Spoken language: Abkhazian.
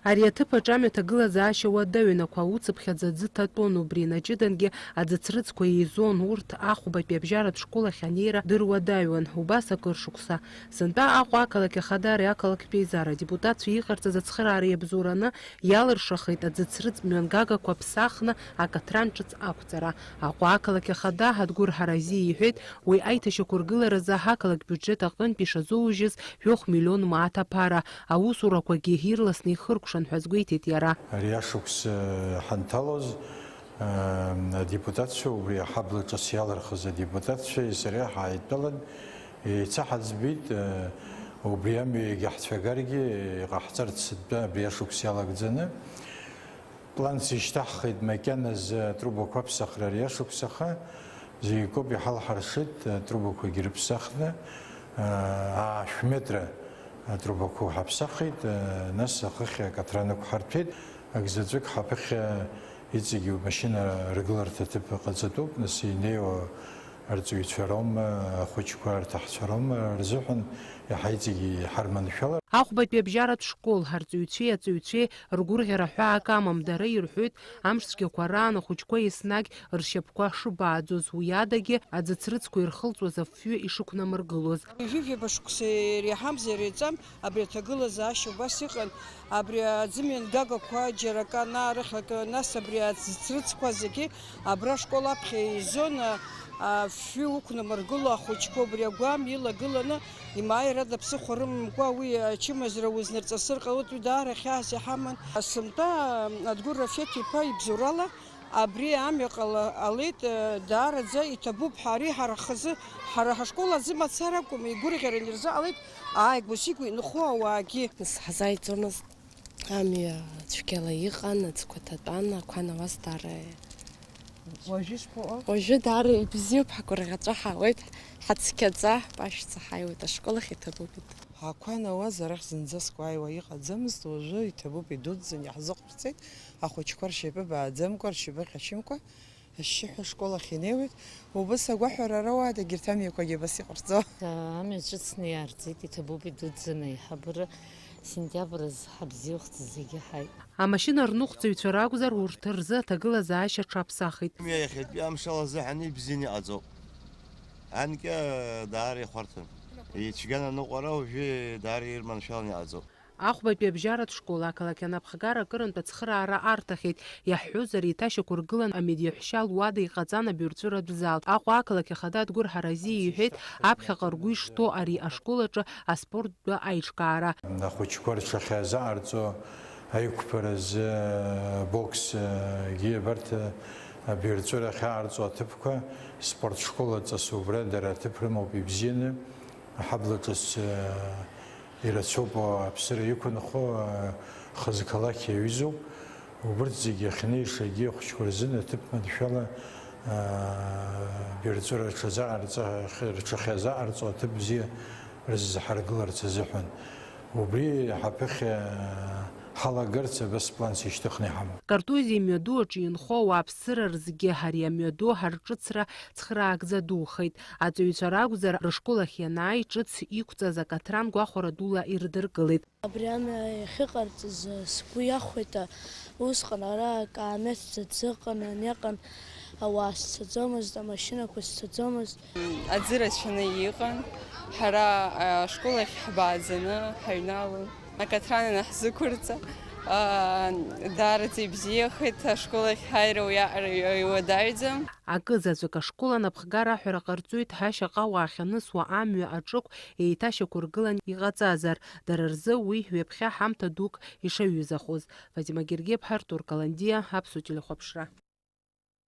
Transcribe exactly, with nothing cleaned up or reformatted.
Ари аҭыԥ аҿы амҩа ҭагылазаашьа уадаҩын, ақәа уцыԥхьаӡа аӡы ҭатәон, убри инаҷыдангьы аӡыцрыҵқәа еизон, урҭ ахәбатәи абжьаратә школ ахь анеира дыруадаҩуан. Убас акыр шықәса. Сынтәа Аҟәа ақалақь ахадареи ақалақьтә еизара адепутатцәа иҟарҵаз ацхыраара иабзоураны иалыршахеит аӡыцрыҵ мҩангагақәа ԥсахны акаҭран ҿыц ақәҵара. Аҟәа ақалақь ахада Адгәыр Ҳаразиа иҳәеит, уи аиҭашьақәыргыларазы ақалақь биуџьет аҟынтә ишазоужьыз жәохә миллион мааҭ аԥара, аусурақәагьы ирласны ихыркәшан ҳәа азгәеиҭеит иара. Ари ашықәс, э, ҳанҭалоз, э, адепутатцәа, убри аҳабла ҿыц иалырхыз адепутатцәеи сареи ҳааидтәалан, еицаҳаӡбеит, э, убри амҩа егьаҳцәагаргьы иҟаҳҵарц сынтәа абри ашықәс иалагӡаны. Планс ишьҭаҳхит макьаназы атрубақәа аԥсахра ари ашықәс аха, зегь акоуп иҳалҳаршеит, атрубақәагьы рыԥсахны, аа, аашә метра атрубақәа ҳаԥсахит, нас ахыхь акаҭран ықәҳарҭәеит, акзаҵәык ҳаԥыхьа иҵегь машьына ргыларҭа ҭыԥ ҟаҵатәуп, нас инеиуа арҵаҩцәа роума, ахәыҷқәа, арҭаҳцәа роума рзыҳәан иаҳа иҵегь иҳарманшәалар. Ахәбатәи абжьаратә школ арҵаҩцәеи аҵаҩцәеи ргәырӷьара ҳәаак амам, дара ирҳәоит, амш цәгьақәа раан ахәыҷқәа еснагь ршьапқәа шыбааӡоз, уи адагьы аӡыцрыҵқәа ирхылҵуаз афҩы ишықәнамыргылоз. Ҩажәи жәаба шықәса иреиҳамзар иреиҵам, абри аҭагылазаашьа убас иҟан, абри аӡымҩангагақәа џьара акы анаарыхьлак, нас абри аӡыцрыҵқәа зегьы абра ашкол аԥхьа еизон, афҩы уқәнамыргыло ахәыҷқәа убри агәам илагыланы, имааирада ԥсыхәа рымамкәа уи ачымазара узнарҵасыр ҟалоит, уи даара хьаас иҳаман. Сынтәа Адгәыр Рафеҭ-иԥа ибзоурала абри амҩа ҟала-, ҟалеит, даараӡа иҭабуп ҳәа, ари ҳара ҳхазы, ҳара ҳашкол азы мацара акәым, игәырӷьараны ирзыҟалеит ааигәа-сигәа инхо ауаагьы. Нас ҳзааиӡомызт. Амҩа цәгьала иҟан, аӡқәа ҭатәан, ақәа науаз даара. Уажәы ишԥаҟоу? Уажәы даара ибзиоуп, ҳгәырӷьаҵәа ҳаауеит, ҳацқьаӡа, ҳпашәӡа ҳаиуеит, ашкол ахь иҭабуп идуӡӡан. Ақәа науаз арахь зынӡаск уааиуа иҟаӡамызт, уажәы иҭабуп идуӡӡан, иаҳзыҟарҵеит, ахәыҷқәа ршьапы бааӡамкәа, ршьапы ҟьашьымкәа. Ашьшьыҳәа ашкол ахь инеиуеит, убыс агәаҳәара роуааит, егьырҭ амҩақәагьы абас иҟарҵо. Амҩа ҿыцны иаарҵеит, иҭабуп идуӡӡаны аиҳабыра, сентиабр азы ҳабзиахәӡа зегьы ҳаит. Амашьына рныҟәцаҩцәа ракәзар, урҭ рзы аҭагылазаашьа аҽаԥсахит. Амҩа иахьатәи амшала азыҳәан ибзианы иҟаҵоуп. Анкьа даара ихәарҭан. Ицәгьан аныҟәара уажәы даара ирманшәаланы иҟаҵоуп. Ахәбатәи абжьаратә школ ақалақь анапхгара акырынтә ацхыраара арҭахьеит, иаҳҳәозар, еиҭашьақәыргылан амедиаҳәшьа луада иҟаҵан абаҩрҵәыратә зал. Аҟәа ақалақь ахада Адгәыр Ҳаразиа иҳәеит, аԥхьаҟа ргәы ишҭоу ари ашкол аҿы аспорттә аиҿкаара. Ахәыҷқәа рҽахьазаҟарҵо аиқәԥаразы, боксгьы абарҭ абаҩрҵәыра ахьаҟарҵо аҭыԥқәа, спорт школ аҵас убра дара аҭыԥ рымоуп ибзианы. Аҳабла ҿыц, э, ирацәоуп, аԥсыра иқәынхо, э, хазы қалақь иаҩызоуп. Убырҭ зегьы ахьнеишагьы ахәыҷқәа рзын аҭыԥ маншәала, э, бирҵәыра рҽазаҟарҵа-, рҽахьазаҟарҵо аҭыԥ бзиа рызҳаргыларц азыҳәан. Убри ҳаԥыхьа, э, ҳалагарц абас планс ишьҭыхны иҳамоуп. Картузиа имҩаду аҿы инхо ауааԥсыра рзгьы ари амҩаду ҳарҿыцра цхыраагӡа духеит. Аҵаҩцәа ракәзар, рышкол ахь ианааи, ҿыц иқәҵаз акаҭран гәахәара дула ирыдыркылеит. Абри амҩа иахьыҟарҵаз сгәы иахәеит, усҟан ара акаамеҭ ӡаӡа ыҟан, аниаҟан ауаа сцаӡомызт, амашьынақәа сцаӡомызт. Аӡы рацәаны иҟан, ҳара ашкол ахь ҳбааӡаны ҳаҩналон. Акаҭран анаҳзықәырҵа, аа, даараӡа ибзиахеит, ашкол ахь ҳаира уиаҟара иуадаҩӡам. Акы заҵәык ашкол анапхгара аҳәара ҟарҵоит, ҳашьаҟа уаахьанысуа амҩа аҿықә еиҭашьақәыргылан иҟаҵазар, дара рзы уи ҩаԥхьа ҳамҭа дук ишаҩызахоз. Фатима Гергиаԥҳа, Артур Каландиа, Аԥсуа телехәаԥшра.